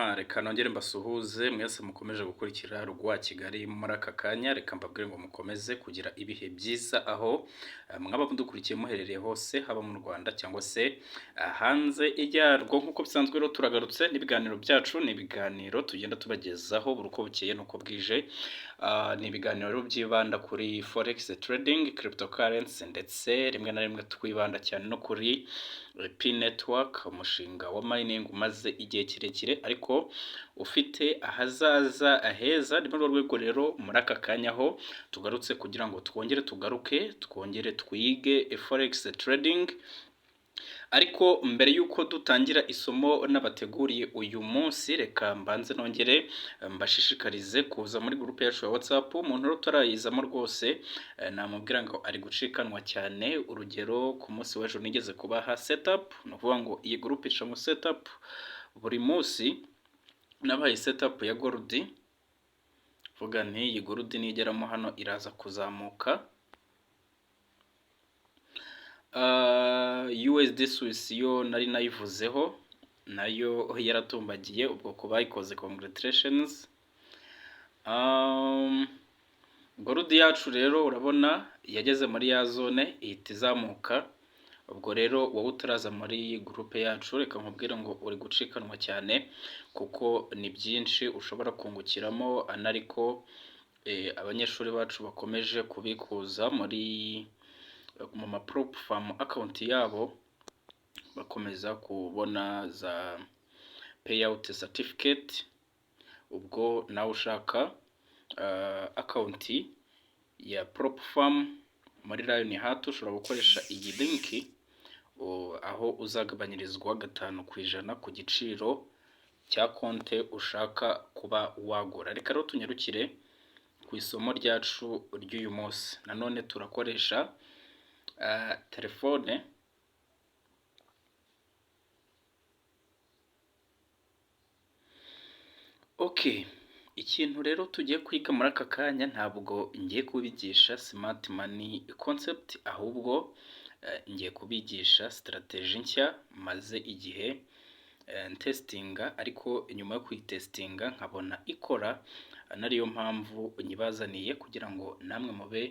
Aha, reka nongere mbasuhuze mwese mukomeje gukurikira Rwa Kigali muri aka kanya. Reka mbabwire ngo mukomeze kugira ibihe byiza aho mwaba mudukurikiye muherereye hose, haba mu Rwanda cyangwa se hanze yarwo. Nk'uko bisanzwe rero, turagarutse n'ibiganiro byacu. Ni ibiganiro tugenda tubagezaho buri uko bukeye n'uko bwije. Ni ibiganiro rero byibanda kuri forex trading, cryptocurrency, ndetse rimwe na rimwe twibanda cyane no kuri Pi Network, umushinga wa mining umaze igihe kirekire ariko ufite ahazaza heza. Ni muri urwo rwego rero muri aka kanya aho tugarutse kugira ngo twongere tugaruke, twongere twige forex trading. Ariko mbere y'uko dutangira isomo n'abateguriye uyu munsi, reka mbanze nongere mbashishikarize kuza muri groupe yacu ya WhatsApp. Umuntu rero utarayizamo rwose, namubwira ngo ari gucikanwa cyane. Urugero, ku munsi w'ejo nigeze kubaha setup. Ni ukuvuga ngo iyi groupe icamo setup buri munsi. Nabahaye setup ya gold, vuga nti iyi gold nigeramo hano iraza kuzamuka. USD Swiss yo nari nayivuzeho, nayo yaratumbagiye. Ubwo ku bayikoze, congratulations. Gold yacu rero urabona yageze muri ya zone ihita izamuka. Ubwo rero wowe utaraza muri groupe yacu, reka nkubwire ngo uri gucikanwa cyane, kuko ni byinshi ushobora kungukiramo. Anariko abanyeshuri bacu bakomeje kubikuza mu ma prop firm account yabo, bakomeza kubona za payout certificate. Ubwo nawe ushaka account ya prop firm muri Lion Heart, ushobora gukoresha iyi link, aho uzagabanyirizwa 5% ku giciro cya konte ushaka kuba wagura. Reka rero tunyarukire ku isomo ryacu ry'uyu munsi. Nanone turakoresha telefone. Okay, ikintu rero tugiye kwiga muri aka kanya, ntabwo ngiye kubigisha smart money concept, ahubwo ngiye kubigisha strategy nshya maze igihe ntestinga, ariko nyuma yo kuyitestinga nkabona ikora, nariyo mpamvu nyibazaniye kugira ngo namwe mube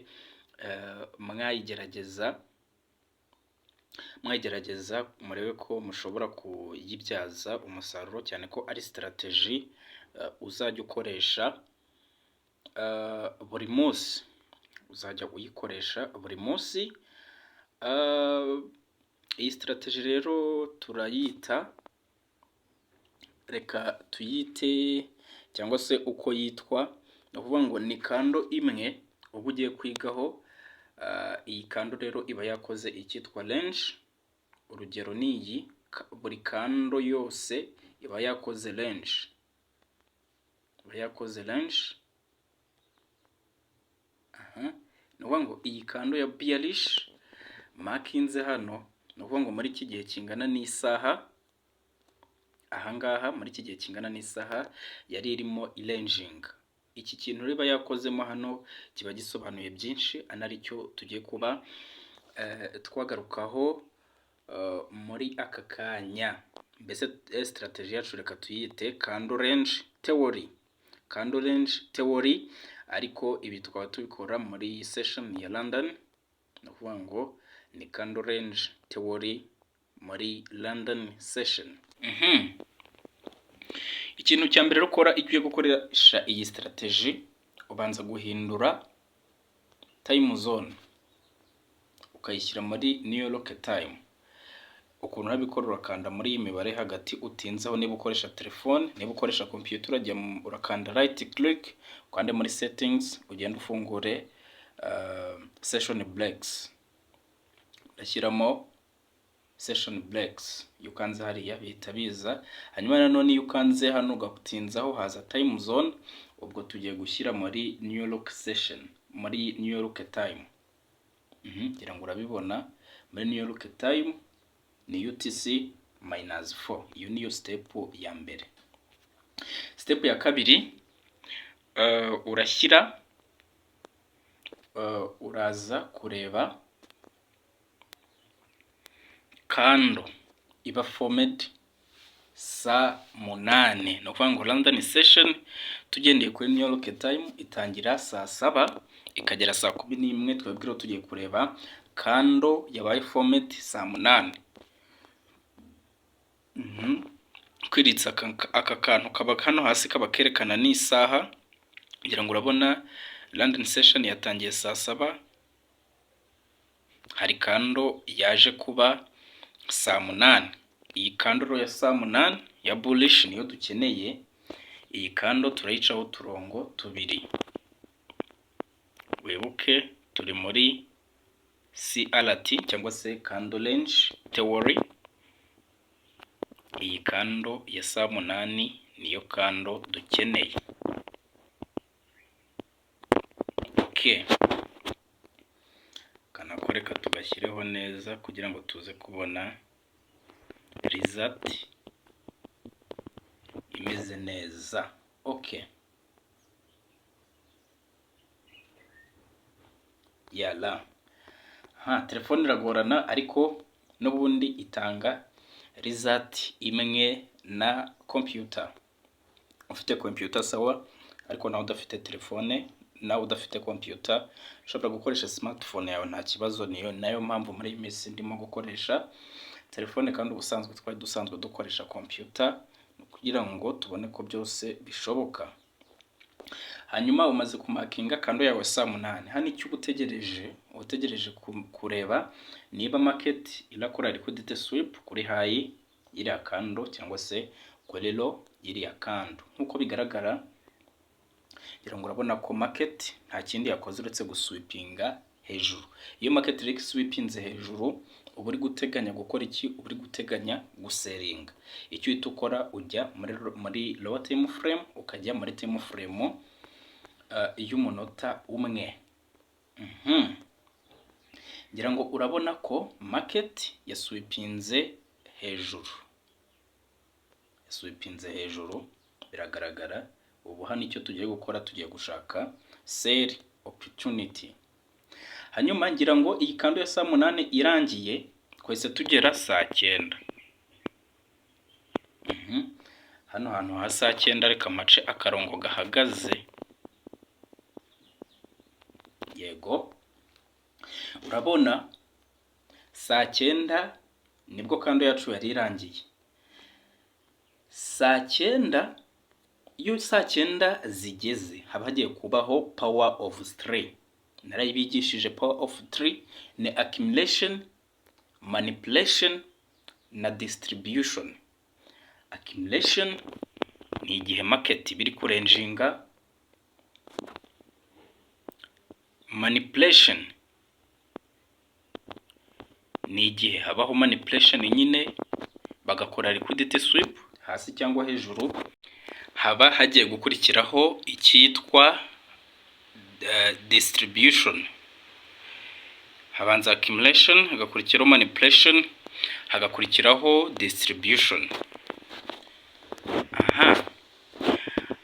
mwayigerageza murebe ko mushobora kuyibyaza umusaruro, cyane ko ari strategy uzajya ukoresha buri munsi, uzajya uyikoresha buri munsi. Iyi strategy rero turayita, reka tuyite cyangwa se uko yitwa, ni ukuvuga ngo ni candle imwe uba ugiye kwigaho. Iyi candle rero iba yakoze icyitwa range. Urugero ni iyi, buri candle yose iba yakoze range, iba yakoze range. Aha ni ukuvuga ngo iyi candle ya bearish makinze hano, ni ukuvuga ngo muri iki gihe kingana n'isaha ahangaha, muri iki gihe kingana n'isaha yari irimo iranginga. Iki kintu riba yakozemo hano kiba gisobanuye byinshi, anaricyo tugiye kuba twagarukaho muri aka kanya. Mbese strategy yacu reka tuyite candle range theory, candle range theory. Ariko ibi tukaba tubikora muri session ya London. Ni ukuvuga ngo ni candle range theory muri London session. Ikintu cya mbere ukora iyo ugiye gukoresha iyi strategy, ubanza guhindura time zone ukayishyira muri New York time. Ukuntu urabikora, urakanda muri iyi mibare hagati utinzeho niba ukoresha telefone. Niba ukoresha computer, urajya urakanda right click, ukande muri settings, ugende ufungure session breaks. Ndashyiramo session breaks. Iyo ukanze hariya bihita biza. Hanyuma nanone iyo ukanze hano ugatinzaho haza time zone. Ubwo tugiye gushyira muri New York session, muri New York time. Ngira ngo urabibona, muri New York time ni UTC minus 4. Iyo niyo step ya mbere. Step ya kabiri, urashyira uraza kureba candle iba formed. Saa 8. Ni ukuvuga ngo London session, tugendeye kuri New York time, itangira saa 7 ikagera saa 11. Twebwe rero tugiye kureba candle yabaye formed saa 8. Kwiritsa aka kantu kaba hano hasi, kaba kerekana n'isaha. Ngira ngo urabona London session yatangiye saa 7, hari candle yaje kuba saa 8. Iyi candle ya saa 8 ya bullish niyo dukeneye. Iyi candle turayicaho uturongo tubiri. Wibuke turi muri CRT cyangwa se candle range theory. Iyi candle ya saa 8 niyo candle dukeneye. Okay, kanako reka tugashyireho neza kugira ngo tuze kubona result imeze neza. Okay, yala ha, telefone iragorana, ariko n'ubundi itanga result imwe na computer. Ufite computer sawa, ariko nawe udafite telefone, nawe udafite computer, ushobora gukoresha smartphone yawe, nta kibazo. Niyo nayo mpamvu muri iyi minsi ndimo gukoresha telefone, kandi ubusanzwe twari dusanzwe dukoresha computer, kugira ngo tubone ko byose bishoboka. Hanyuma umaze kumarkinga candle yawe saa 8. Hano icyo uba utegereje, uba utegereje kureba niba market irakora liquidity sweep kuri high y'iriya candle cyangwa se kuri low y'iriya candle. Nk'uko bigaragara, ngira ngo urabona ko market nta kindi yakoze uretse gusweepinga hejuru. Iyo market rero sweepinze hejuru, uba uri guteganya gukora iki? Uba uri guteganya gusellinga. Icyo uhita ukora, ujya muri lower time frame, ukajya muri time frame y'umunota umwe. Ngira ngo urabona ko market yasweepinze hejuru, yasweepinze hejuru, biragaragara. Ubu hano icyo tugiye gukora, tugiye gushaka sell opportunity. Hanyuma ngira ngo iyi candle ya saa 8 irangiye, twahise tugera saa 9. Hano hantu ha saa 9, reka mace akarongo gahagaze. Yego, urabona saa 9 nibwo candle yacu yari irangiye. Saa 9, iyo saa 9 zigeze, haba hagiye kubaho power of three. Narayibigishije. Power of three ni accumulation, manipulation na distribution. Accumulation ni igihe market biri kuranginga. Manipulation ni igihe habaho manipulation nyine, bagakora liquidity sweep hasi cyangwa hejuru. Haba hagiye gukurikiraho icyitwa distribution. Habanza accumulation, hagakurikiraho manipulation, hagakurikiraho distribution. Aha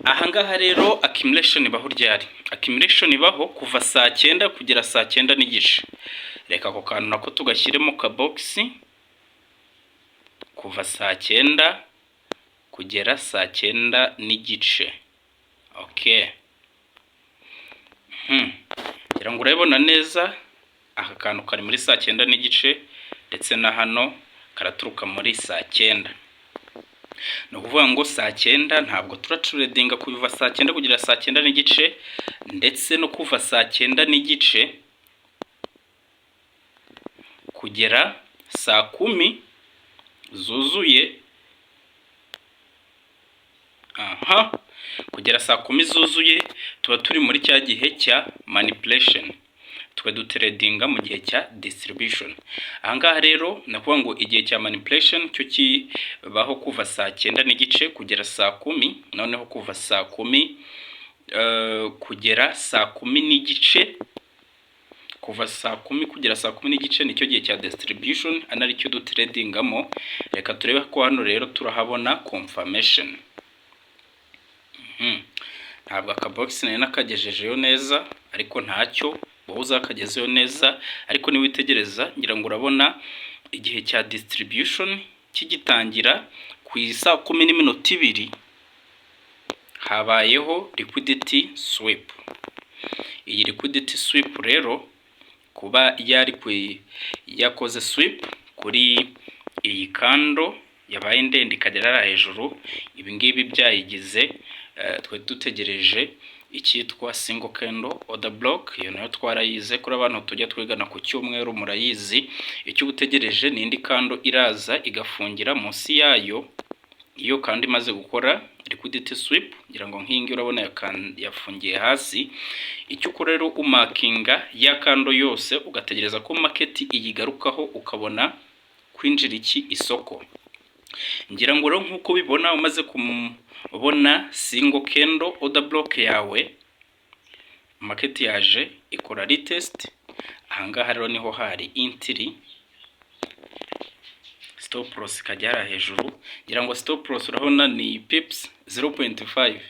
ahangaha rero accumulation ibaho ryari? Accumulation ibaho kuva saa 9 kugera saa 9 n'igice. Reka ako kantu nako tugashyiremo kabogisi. Kuva saa 9 kugera saa 9 n'igice. Okay, ngira ngo urabibona neza, aka kantu kari muri saa 9 n'igice, ndetse na hano karaturuka muri saa 9. Ni ukuvuga ngo saa 9 ntabwo turatradinga kuva saa 9 kugera saa 9 n'igice, ndetse no kuva saa 9 n'igice kugera saa 10 zuzuye. Aha, kugera saa 10 zuzuye tuba turi muri cya gihe cya manipulation. Twe dutradinga mu gihe cya distribution. Ahangaha rero ni ukuvuga ngo igihe cya manipulation cyo kibaho kuva saa 9 n'igice kugera saa 10, noneho kuva saa 10 kugera saa 10 n'igice, kuva saa 10 kugera saa 10 n'igice nicyo gihe cya distribution, aricyo dutradingamo. Reka turebe ko hano rero turahabona confirmation. Ntabwo akabogisi nari nakagejejeyo neza, ariko ntacyo, wowe uzakagezeyo neza. Ariko niwitegereza, ngira ngo urabona igihe cya distribution kigitangira kugera saa 10 n'igice, Ku isaa 10:02 habayeho liquidity sweep. Iyi liquidity sweep rero, kuba yari yakoze sweep kuri iyi candle yabaye ndende ikagera hariya hejuru, ibi ngibi byayigize, twari dutegereje icyitwa single candle order block. Iyo nayo twarayize kuri abantu tujya twigana ku cyumweru, murayizi. Icyo uba utegereje ni indi candle iraza igafungira munsi yayo iyo kandi imaze gukora liquidity sweep. Ngira ngo nk'iyi ngiyi urabona yafungiye hasi. Icyo ukora rero, umarkinga ya candle yose, ugategereza ko market iyigarukaho, ukabona kwinjira iki isoko. Ngira ngo rero nk'uko ubibona, umaze kubona single candle order block yawe, market yaje ikora retest. Ahangaha rero niho hari entry, stop loss ikajya hariya hejuru. Ngira ngo stop loss urabona ni pips 0.5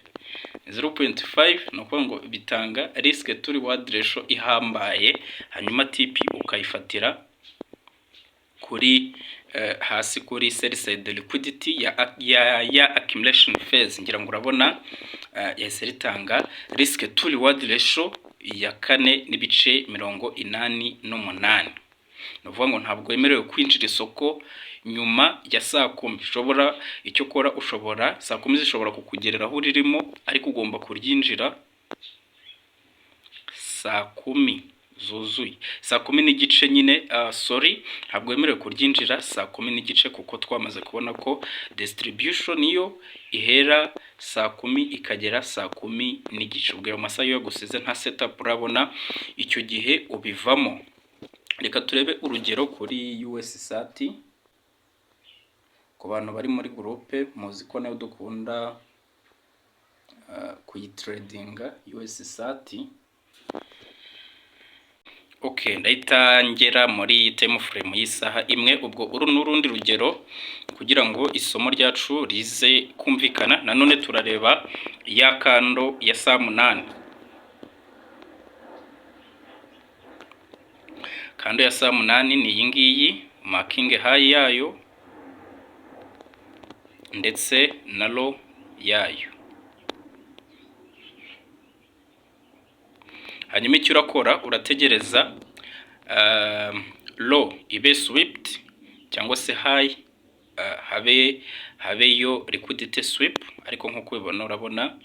0.5, ni ukuvuga ngo bitanga risk to reward ratio ihambaye. Hanyuma TP ukayifatira kuri hasi kuri sell side liquidity ya accumulation phase. Ngira ngo urabona yahise ritanga risk to reward ratio ya 4.88. Ni ukuvuga ngo ntabwo wemerewe kwinjira isoko nyuma ya saa 10. Ushobora icyo ukora, ushobora saa 10 zishobora kukugerera aho uririmo, ariko ugomba kuryinjira saa 10 zuzuye, saa 10:30 nyine. Sorry, ntabwo wemerewe kuryinjira saa 10:30, kuko twamaze kubona ko distribution yo ihera saa 10 ikagera saa 10:30. Ubwo ayo masaha iyo yagusize nta setup urabona, icyo gihe ubivamo. Reka turebe urugero kuri US 30. Ku bantu bari muri groupe muzi ko nayo dukunda kuyitradinga US 30. Okay, ndahita ngera muri time frame y'isaha imwe. Ubwo uru ni urundi rugero kugira ngo isomo ryacu rize kumvikana. Nanone turareba ya candle ya saa 8. Candle ya saa 8 ni iyi ngiyi, marking high yayo ndetse na low yayo. Hanyuma icyo urakora, urategereza low ibe swept cyangwa se high habe habeyo liquidity sweep. Ariko nk'uko ubibona, urabona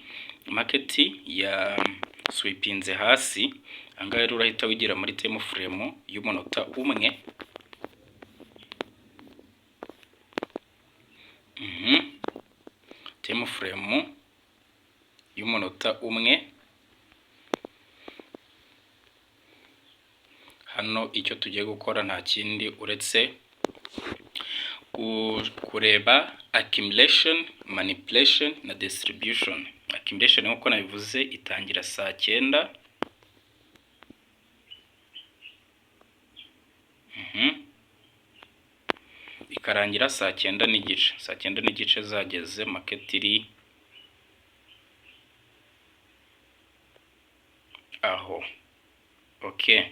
market ya sweepinze hasi. Ahangaha rero urahita wigira muri time frame y'umunota umwe. Time frame y'umunota umwe. Hano icyo tugiye gukora nta kindi uretse kureba accumulation, manipulation na distribution. Accumulation, nk'uko nabivuze, itangira saa 9, ikarangira saa 9:30. Saa 9:30 zageze, market iri aho. Okay,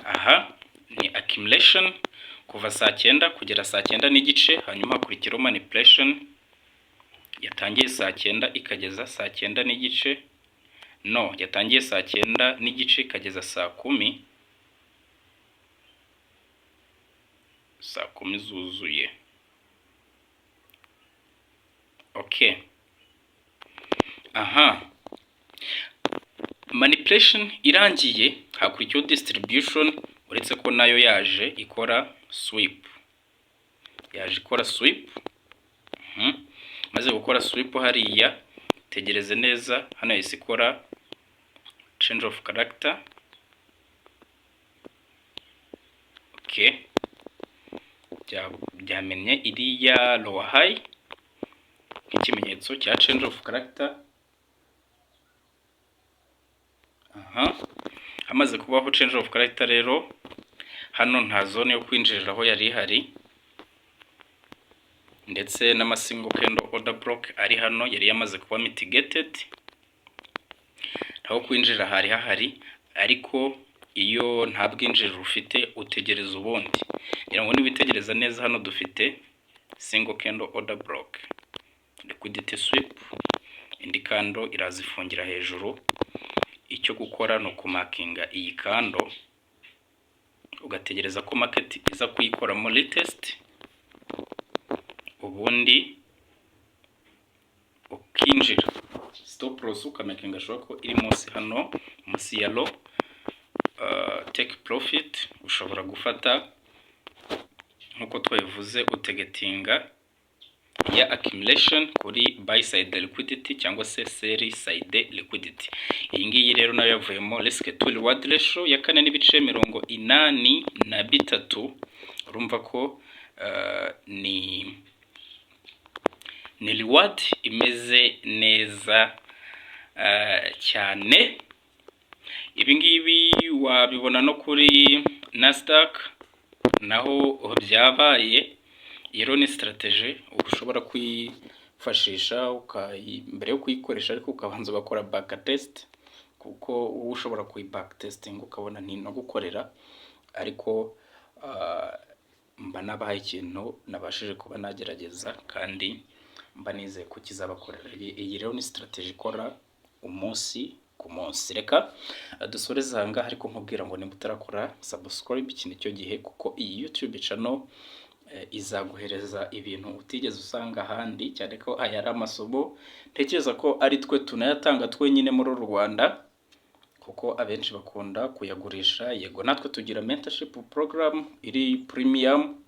aha ni accumulation kuva saa 9 kugera saa 9:30. Hanyuma hakurikiraho manipulation yatangiye saa 9 ikageza saa 9:30, no yatangiye saa 9:30 ikageza saa 10, saa 10 zuzuye. Okay, aha manipulation irangiye hakurikiyeho distribution, uretse ko nayo yaje ikora sweep, yaje ikora sweep. Maze gukora sweep hariya, tegereze neza, hano yahise ikora change of character. Okay, byamennye iriya lower high nk'ikimenyetso cya change of character. Aha hamaze kubaho change of character rero, hano nta zone yo kwinjiriraho yari ihari, ndetse n'ama single candle order block ari hano yari yamaze kuba mitigated, aho kwinjira hari hahari. Ariko iyo nta bwinjiriro ufite, utegereza ubundi. Ngira ngo niwitegereza neza, hano dufite Single candle order block, liquidity sweep, indi candle irazifungira hejuru. Icyo gukora ni ukumarkinga iyi candle, ugategereza ko market iza kuyikoramo retest, ubundi ukinjira. Stop loss ukamakinga sure ko iri munsi hano, munsi ya low. Take profit ushobora gufata nk'uko twabivuze, utargetinga ya accumulation kuri buy side liquidity cyangwa se sell side liquidity. Iyi ngiyi rero nayo yavuyemo risk to reward ratio ya 4.83. Urumva ko ni reward imeze neza cyane. Ibi ngibi wabibona no kuri Nasdaq, naho byabaye. Iyo rero ni strategy ushobora kwifashisha mbere yo kuyikoresha, ariko ukabanza ugakora back test, kuko wowe ushobora kuyi back testing ukabona no gukorera. Ariko mba nabahaye ikintu nabashije kuba nagerageza, kandi mba nizeye ko kizabakorera. Iyi rero ni strategy ikora umunsi ku munsi. Reka dusoreze aha ngaha, ariko nkubwira ngo nimba utarakora subscribe, iki nicyo gihe, kuko iyi YouTube channel izaguhereza ibintu utigeze usanga ahandi, cyane ko aya ari amasomo ntekereza ko ari twe tunayatanga twenyine muri uru Rwanda, kuko abenshi bakunda kuyagurisha. Yego, natwe tugira mentorship program iri premium,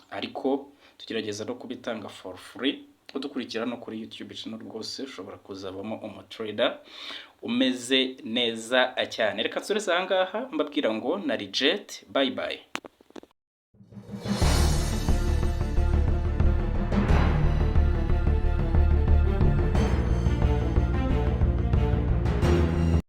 ariko tugerageza no kubitanga for free. Udukurikira no kuri YouTube channel rwose ushobora kuzabamo umutrader umeze neza cyane. Reka nsoreze aha ngaha, mbabwira ngo na Jet, bye bye.